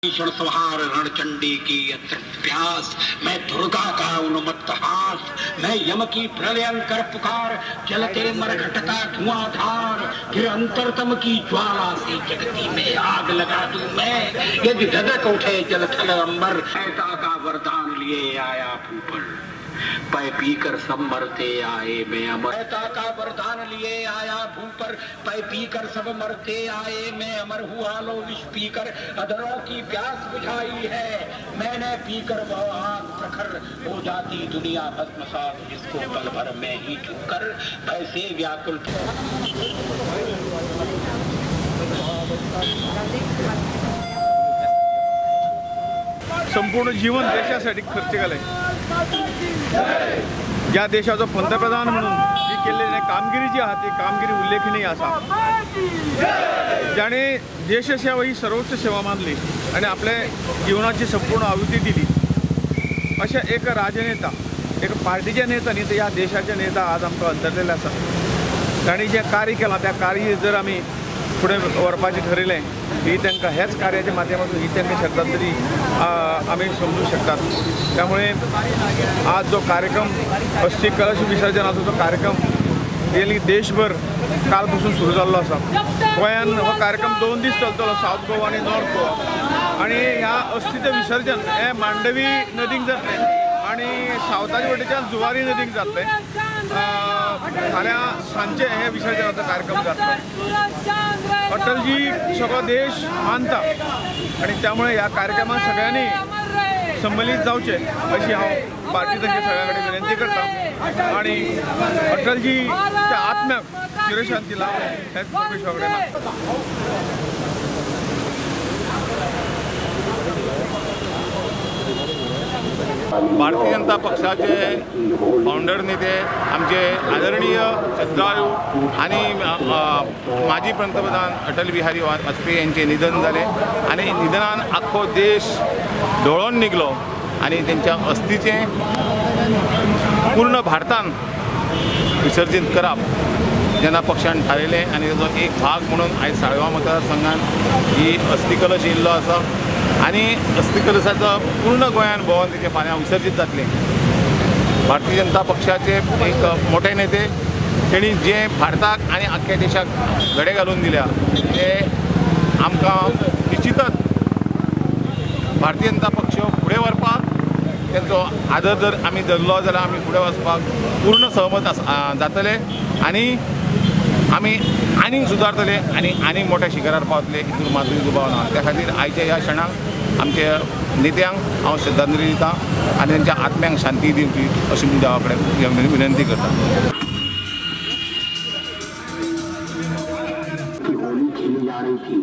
भीषण संहार रणचंडी की अतृप्त प्यास, मैं दुर्गा का उन्मत्त हास, मैं यम की प्रलयंकर पुकार, जलते मरघटता धुआंधार, फिर अंतरतम की ज्वाला से जगती में आग लगा दूं मैं, यदि धधक उठे जल थल अंबर, ऐसा का वरदान लिए आया भूपर, पै पीकर सब मरते आए मैं अमर, ऐसा का वरदान लिए आया भूपर, पै पीकर सब मरते आए मैं अमर हुआ, लो विष पीकर अधरों की प्यास बुझाई है मैंने, पीकर वह आग प्रखर हो जाती दुनिया भस्मसात, जिसको पल भर में ही छूकर ऐसे व्याकुल। संपूर्ण जीवन देशासाठी खर्च केले, ज्या देशाचो पंतप्रधान म्हणून जी केल्ली कामगिरी जी आहा ती कामगिरी उल्लेखनीय आसा, जाणे देशसेवा ही सर्वोच्च सेवा मानली आनी आपल्या जीवनाची संपूर्ण आहुती दिली, अशा एक राजनेता, एक पार्टीचे नेता न्ही तर ह्या देशाचे नेता आज आमकां अंतरलेले आसा। तांणी जें कार्य केलां त्या कार्य जर आमी फुडें व्हरपाचें ठरयलें ही तांकां ह्याच कार्याच्या माध्यमातून ही तांकां श्रद्धांजली आमी समजूं शकतात। त्यामुळे आज जो कार्यक्रम अस्थी कलश विसर्जनाचो जो कार्यक्रम रियली देशभर कालपासून सुरू जाल्लो आसा। गोंयान हो कार्यक्रम 2 दीस चलतलो, सावथ गोवा आनी नॉर्थ गोवा, आनी ह्या अस्थीचें विसर्जन हें मांडवी नदीक जातलें आनी सावथाचे वटेच्यान जुवारी नदीक जातलें। फाल्यां सांजचे हे विसर्जनाचो कार्यक्रम जातलो। अटलजी सगळो देश मानता आनी त्यामुळे ह्या कार्यक्रमात सगळ्यांनी संमलित जावचें अशी हांव पार्टी तर्फे सगळ्यां कडेन विनंती करता आनी अटलजीच्या आत्म्याक चिरशांती लाभो हेंच परमेश्वरा कडेन मागता। भारतीय जनता पक्षाचे फावंडर नेते आमचे आदरणीय श्रद्धाळू आनी माजी पंतप्रधान अटल बिहारी वाजपेयी यांचे निधन जालें आनी निधनान आख्खो देश ढोळोन निघलो आनी तेंच्या अस्थीचें पूर्ण भारतान विसर्जीत करप जेन्ना पक्षान थारायलें आनी ताचो एक भाग म्हणून आयज साळगांव मतदारसंघान ही अस्थी कलश येयल्लो आसा आनी अस्थी कलशाचो पूर्ण गोंयान भोंवन तेचे फाल्यां विसर्जीत जातलें। भारतीय जनता पक्षाचे एक मोठे नेते तेणी जे भारताक आनी आख्ख्या देशाक घडे घालून दिल्या ते आमकां निश्चितच भारतीय जनता पक्ष फुडें व्हरपाक तेंचो आदर जर आमी धरलो जाल्यार आमी फुडें वचपाक पूर्ण सहमत जातले आनी आमी आनीक सुदारतले आनी आनीक मोठ्या शिखरार पावतले हितून मातूय दुबाव ना। त्या खातीर आयच्या ह्या क्षणाक आमच्या नेत्यांक हांव श्रद्धांजली दिता आनी तेंच्या आत्म्यांक शांती दिवची अशी देवा कडेन विनंती करता। होली खेली जा रही थी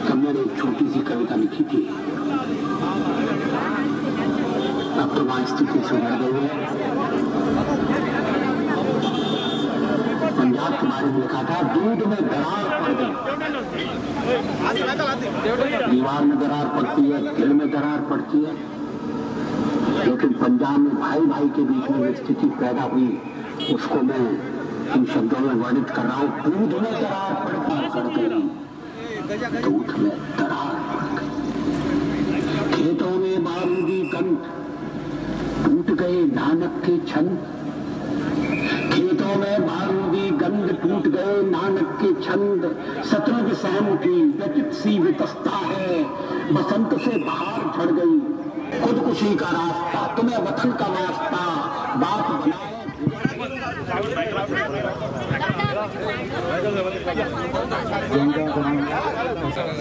तब मैंने एक छोटी सी कविता लिखी थी। अब तो वहां स्थिति सुधर गई है। पंजाब के बारे में लिखा था, दूध में दरार पड़ गई, दीवार में दरार पड़ती है, दिल में दरार पड़ती है, लेकिन पंजाब में भाई भाई के बीच में जो स्थिति पैदा हुई उसको मैं इन शब्दों में वर्णित कर रहा हूँ। दूध में दरार पड़ गई, दूध में दरार पड़ गई, खेतों में बारूदी गंध, टूट गए नानक के छंद, खेतों में बारूदी गंध, टूट गए नानक के छंद, सतलुज सहम उठी व्यतीत सी वितस्ता है, बसंत से बहार झड़ गई, खुदकुशी का रास्ता तुम्हें वतन का वास्ता, बात बनाए।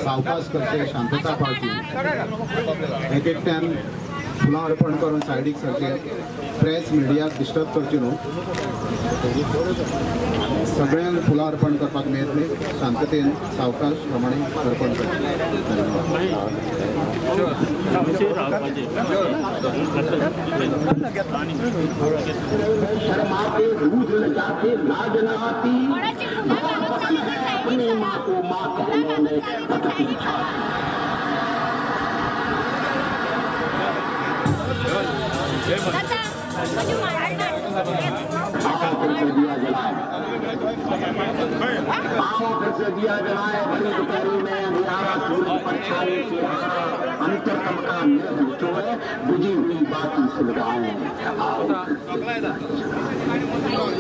सावकाश करचे, शांतता पाळची, एक एकट्यान फुलां अर्पण करून सायडीक सरचे, प्रेस मिडियाक डिस्टर्ब करची न्हू, सगळ्यांक फुलां अर्पण करपाक मेळटलें, शांततेन सावकाश प्रमाणे अर्पण करचें। दिया जलाए। आओ फिर से दिया जलाए, भरी दोपहरी में अंधियारा सूरज परछाई से अंतरतम का निर्धन चोए, बुझी हुई बाती सुलगाए। आओ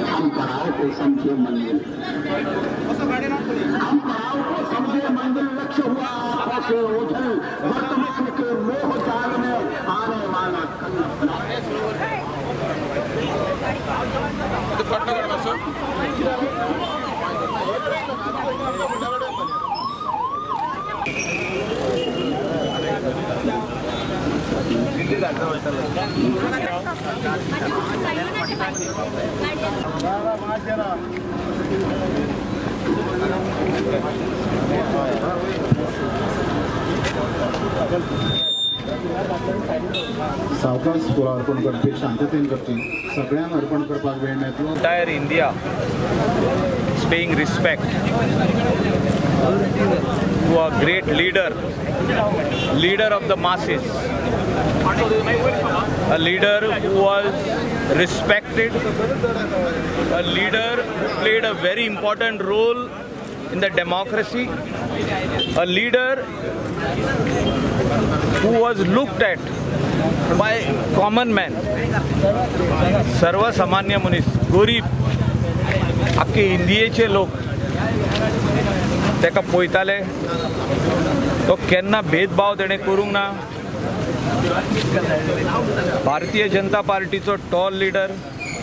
हम पड़ाव को समझे मंजिल, हम पड़ाव को समझे मंजिल, लक्ष्य हुआ आंखों से ओझल, वर्तमान के मोह जाल में आने वाला कल। सावकाश फुलां अर्पण करपी शांततेन करची, सगळ्यांक अर्पण करपाक वेळ मेळटलो. Entire India is paying respect to a great leader, leader of the masses, a leader who was respected, a leader who played a very important role in the democracy, a leader who was looked at by common man, सर्वसामान्य मनीस, गरीब, आख्खे इंडियेचे लोक ताका पळयताले. तो केन्ना भेदभाव तेणें करूंक ना. भारतीय जनता पार्टीचो टॉल लिडर,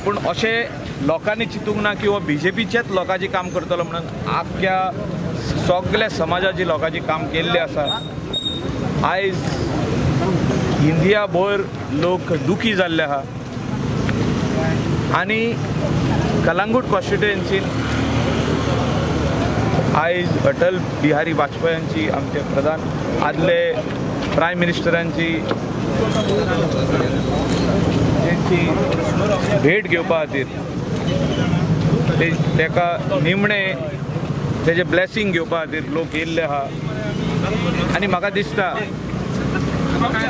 पूण अशें लोकांनी चिंतूंक ना की हो बीजेपीचेच लोकांचें काम करतलो म्हणून. आख्ख्या सगल्या समाजाची लोकांचें काम केल्लें आसा. आयज इंडिया भर लोक दुखी जाल्ले आहा आनी कलांगूट कॉन्स्टिट्युएन्सीन आयज अटल बिहारी वाजपेयींची, आमचे प्रधान आदले प्रायम मिनिस्टरांची तेंची भेट घेवपा खातीर, ताका निमणे तेजें ब्लेसींग घेवपा खातीर लोक येयल्ले आहा. आनी म्हाका दिसता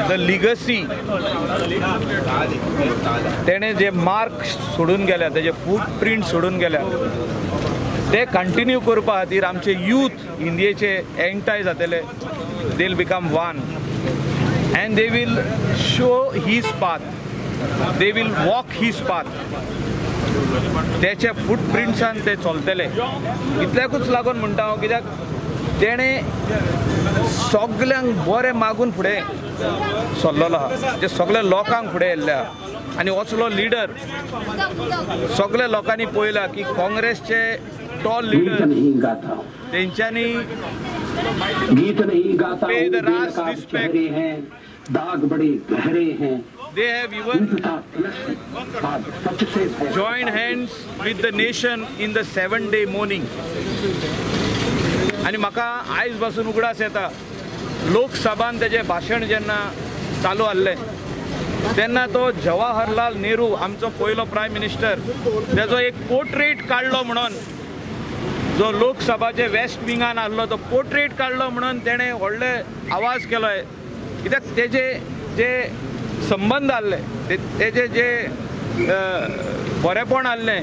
the legacy, तेणें जे मार्क सोडून गेल्या, तेजे फूट प्रिंट सोडून गेल्या, ते कंटिन्यू करपा खातीर आमचे यूथ इंडियेचे एकठांय जातले. They will become one and they will show his path, they will walk his path. तेचे फूट प्रिंट्सान ते चलतले. इतल्याकूच लागून म्हणटा हांव, कित्याक तेणें सगल्यांक बरें मागून फुडें सरलेलो आहा, जे सगल्या लोकांक फुडें येयल्ले आहा. आनी असलो लिडर सगल्या लोकांनी पळयला की काँग्रेसचे टॉल लिडर तेंच्यांनी गीत नहीं गाता, pay the last respect. दाग बड़े गहरे हैं. They have even joined hands with the nation in the 7-day mourning. आनी म्हाका आयज पासून उगडास येता, लोकसभान तेजें भाशण जेन्ना चालू आहलें तेन्ना तो जवाहरलाल नेहरू आमचो पयलो प्रायम मिनिस्टर तेजो एक पोर्ट्रेट काडलो म्हणून, जो लोकसभाचे वेस्ट विंगान आहलो तो पोर्ट्रेट काडलो म्हणून तेणें व्हडले आवाज केलो. कित्याक तेजे जे संबंद आहले, तेजे जे बरेपण आहलें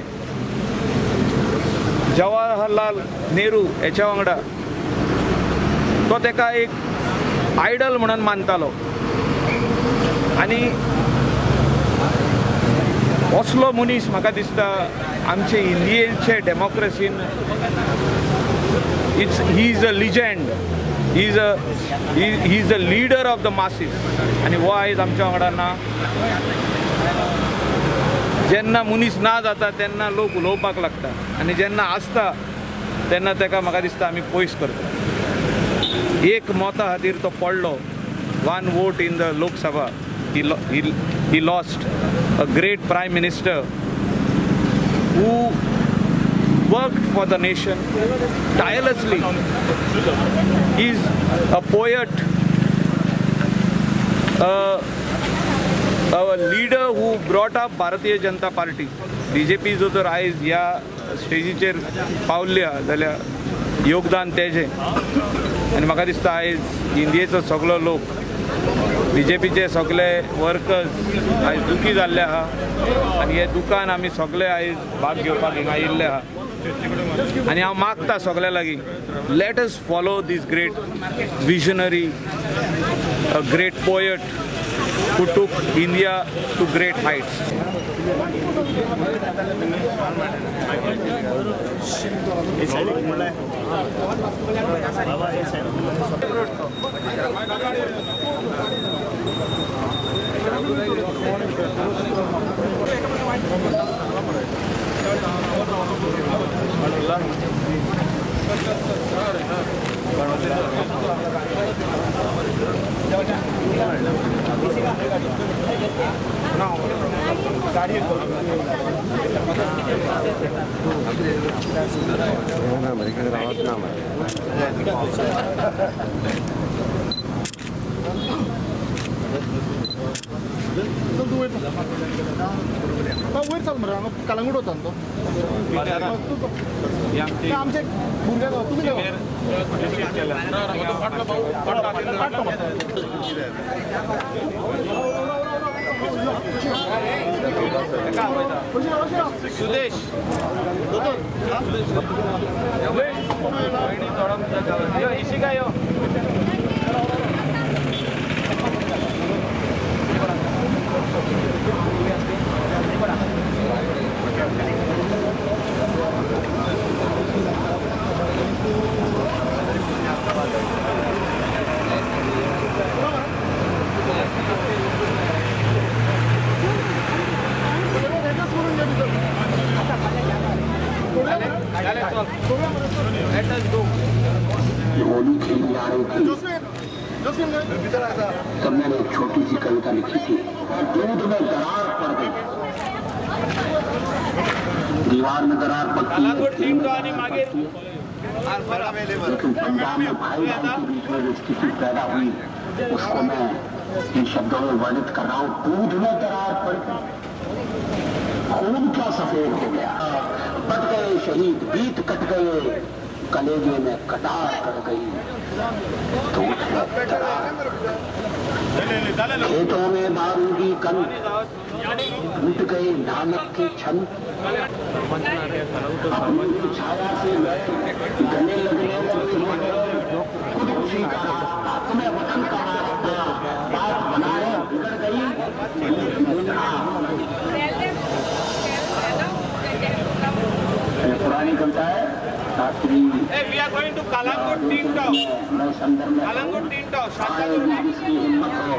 जवाहरलाल नेहरू हेच्या वांगडा, तो तेका एक आयडल म्हणून मानतालो. आनी असलो मनीस म्हाका दिसता आमचे इंडियेचे डेमोक्रेसीन it's he is a legend, he is a leader of the masses. आनी हो आयज आमच्या वांगडा ना. जेन्ना मनीस ना जाता तेन्ना लोक उलोवपाक लागता आनी जेन्ना आसता तेन्ना ताका म्हाका दिसता आमी पयस करता. एक मता खातीर तो पडलो, 1 vote in the Lok Sabha, he lost a great prime minister who worked for the nation tirelessly. He is a poet, a leader who brought up Bharatiya Janata Party. BJP जो तर आयज ह्या स्टेजीचेर पावल्ली आहा जाल्यार योगदान तेजें. आनी म्हाका दिसता आयज इंडियेचो सगलो लोक, बीजेपीचे सगले वर्कर्स आयज दुखी जाल्ले आहा आनी हे दुकान आमी सगले आयज भाग घेवपाक हिंगा येयल्ले आहा. आनी हांव मागता सगळ्या लागीं, let us follow this great visionary, a great poet who took India to great heights. वयर चल मरे, हांगा कलंगूट वता न्हू तो. आमचे भुरगे तुमी सुदेश इशिका यो. होली खेली आ रही थी तब मैंने एक छोटी सी कविता लिखी थी। दूध में दरार पड़ गई, दीवार में दरार पड़ती है, लेकिन पंजाब में भाई भाई के बीच में जो स्थिति पैदा हुई उसको मैं इन शब्दों में वर्णित कर रहा हूँ। दूध में दरार पड़ गई, खून क्या सफेद हो गया, बट गए शहीद, बीत कट गए, कलेजे में कटार कर गई, दूध में दरार। खेतों में बारूदी कन, टूट गए नानक के छन, अपनी छाया से गले लगने लगे, खुद उसी का रास्ता, तुम्हें वतन का रास्ता, बात बनाए बिगड़ गई। पुरानी कविता है Shastri. We are going to Calangute Team Town. Calangute Team Town. जिसकी हिम्मत है।